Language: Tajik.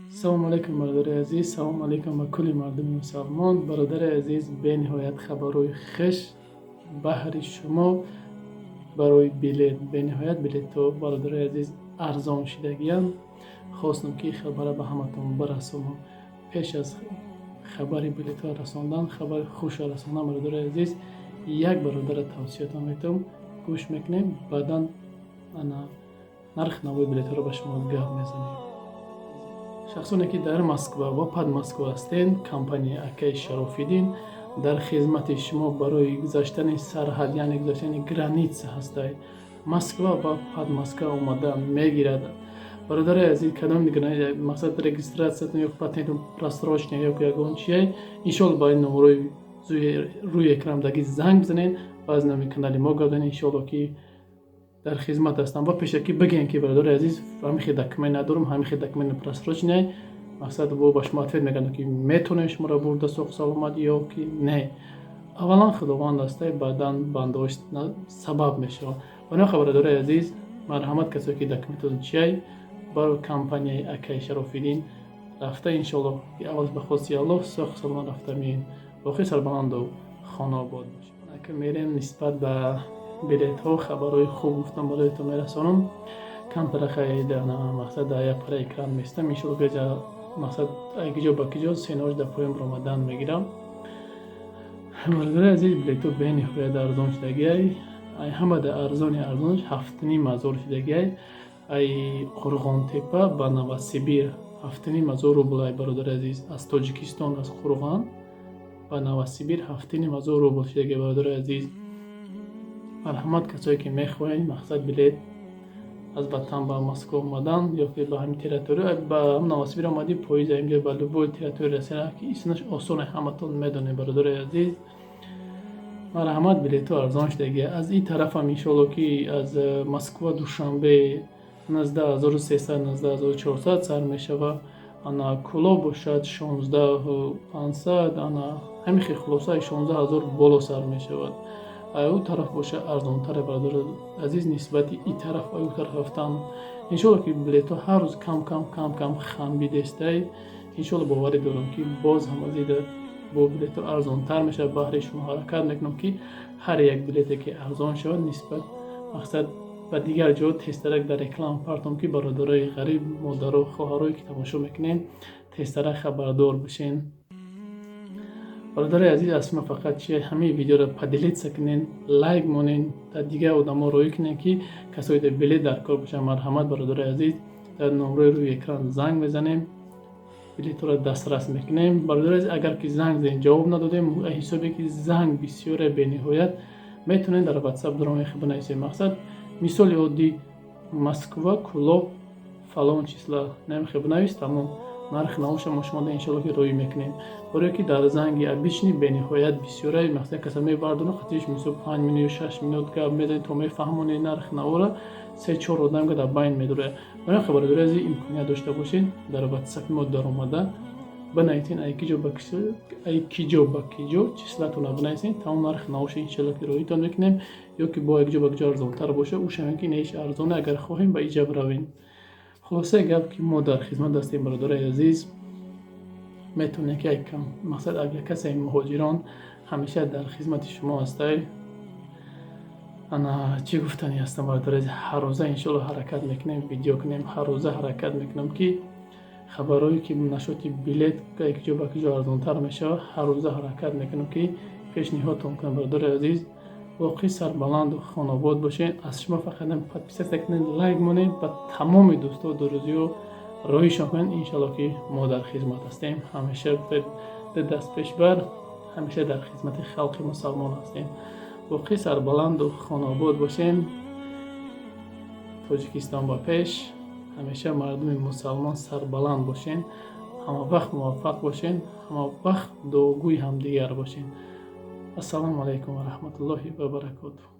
Салому алайкум, бародари азиз, салому алайкум ба кулли мардуми мусалмон. Бародари азиз, бениҳоят хабарҳои хеш баҳри шумо барои билет. Бениҳоят билетҳо, бародари азиз, арзон шидагиянд. Хостам, ки хабара ба ҳаматон барасонам. Пеш аз хабари билетҳо расондан, хабари хуша расондан, бародари азиз, як бародара тавсиятон метавам, гӯш мекунем, баъдан ана нарх навои билетҳоро ба шумо гап мезанем. Шахсоне, ки дар Москва ва Подмосква ҳастед, компанияи акаи Шарофиддин дар хизмати шумо барои гузаштани сарҳад, яъне гузаштани граница ҳастай. Москва ва Подмосква омада мегирад. Бародари азиз, кадом мақсад регистрациятон ё патентон просроченный ё ягон чие, иншолло, ба ин номерои рӯи экран даги занг бизанед ва аз номи канали мо гап занед. Иншолло, ки дар хизмат ҳастам. Ва пешакӣ бигӯем, ки бародари азиз, ҳамин хел документ надорам, ҳамин хел документ просроченный. Мақсад, бо ба шумо ответ мекардам, ки метавонем шуморо бурда соғ саломат ё ки не. Аввалан Худованд ҳастай, баъдан бандаош сабаб мешавад. Баноха, бародари азиз, марҳамат, касое ки документатон чиай, барои компанияи акаи Шарофиддин рафта, иншолло, аввал ба хости Аллоҳ соғ саломат рафта меоем. Боқӣ сарбаланду хонаобод бошед. Ака, мерем, нисбат ба билетҳо хабарҳои хуб гуфтам, бароятон мерасонам. Камтара мақсад дар як пара экран местам. Иншолло, мақсад, киҷо ба киҷо сенош дар поён баромадан мегирам. Бародари азиз, билетҳо бениҳоят арзон шудагиай. Ай ҳама да арзони арзонаш 7500 шудагиай. Ай Қурғонтепа ба Новосибир 7500 рубл. Ай, бародари азиз, аз Тоҷикистон, аз Қурғон ба Новосибир 7500 рубл шудагиай. Бародари азиз, марҳамат, касое ки мехоҳед, мақсад, билет аз ватан ба Москва омадан ё ки ба ҳамин территория, ба Новосибир омадӣ, поезд инҷо ба любой территория расида, ки иснаш осоне, ҳаматон медонед. Бародари азиз, марҳамат, билетҳо арзон шудагия. Аз ин тарафам, иншоалло, ки аз Москва Душанбе 19 300, 19 400 сар мешава. Ана Кӯлоб бошад 16 500. Ана ҳамин хел, хулоса, 16 000 боло сар мешавад. Ӯ тараф боша арзонтаре, бародари азиз, нисбати и тараф, ӯ тараф рафтан. Иншоалло, ки билетҳо ҳар рӯз кам кам, кам кам хамбидестай. Иншоалло, боварӣ дорам, ки боз ҳам аз ида бо билетҳо арзонтар мешавад. Баҳри шумо ҳаракат мекунам, ки ҳар як билете ки арзон шавад нисбат, мақсад, ба дигар ҷо, тезтарак дар реклама партом, ки бародарои ғариб, модаро, хоҳарое ки тамошо мекунед, тезтарак хабардор бошен. Бародари азиз, аз шумо фақат чи? Ҳамаи видеоро поделиться кунед, лайк монед, дар дигар одамо роӣ кунед, ки касое дар билет дар кор бошанд. Марҳамат, бародари азиз, дар номрои рӯи экран занг мезанем, билетҳоро дастрас мекунем. Бародари азиз, агар ки занг задем, ҷавоб надодем, ҳисобе ки занг бисёре бениҳоят, метавонед дар Ватсап даромехи бинависед. Мақсад, мисоли оддӣ: Москва Кӯлоб фалон числа намехе бинавис, тамом, нархи навоша мо шумо иншоалло ки роӣ мекунем. Барое ки дар занги обычный бениҳоят бисёре, мақсад, каса мебардона, қатиш мисол 5 минут ё 6 минут гап мезанед, то мефаҳмонед нархи навора, се чор одам дар байн медорад. Барои бародари азиз, имконият дошта бошед, дар Ватсапи мо даромада бинависед, ай киҷо ба киҷо, числатона бинависед, тамом, нархи навоша иншоалло ки роитон мекунем. Ё ки бо якҷо ба киҷо арзонтар боша, ӯ ки неиш арзоне, агар хоҳем, ба иҷа биравем. Хулосаи гап, ки мо дар хизмат ҳастем. Бародари азиз, метавонед ки мақсад, авиакассаи муҳоҷирон ҳамеша дар хизмати шумо ҳастай. Ана, чӣ гуфтанӣ ҳастам, бародари азиз? Ҳаррӯза, иншоалло, ҳаракат мекунем видео кунем. Ҳаррӯза ҳаракат мекунам, ки хабарҳое ки нашоти билет киҷо ба киҷо арзонтар мешавад, ҳаррӯза ҳаракат мекунам, ки пешниҳодтон кунам. Бародари азиз, боқӣ сарбаланду хонобод бошед. Аз шумо фақат подписаться кунед, лайк монед, ба тамоми дӯстҳо, дурӯзиҳо роҳишон кунед. Иншоалло, ки мо дар хизмат ҳастем. Ҳамеша даст пешбар, ҳамеша дар хизмати халқи мусалмон ҳастем. Боқӣ сарбаланду хонобод бошем. Тоҷикистон ба пеш! Ҳамеша мардуми мусалмон сарбаланд бошен, ҳама вақт муваффақ бошен, ҳама вақт дуогӯи ҳамдигар бошен. Ассалому алайкум ва раҳматуллоҳи ва баракотуҳ.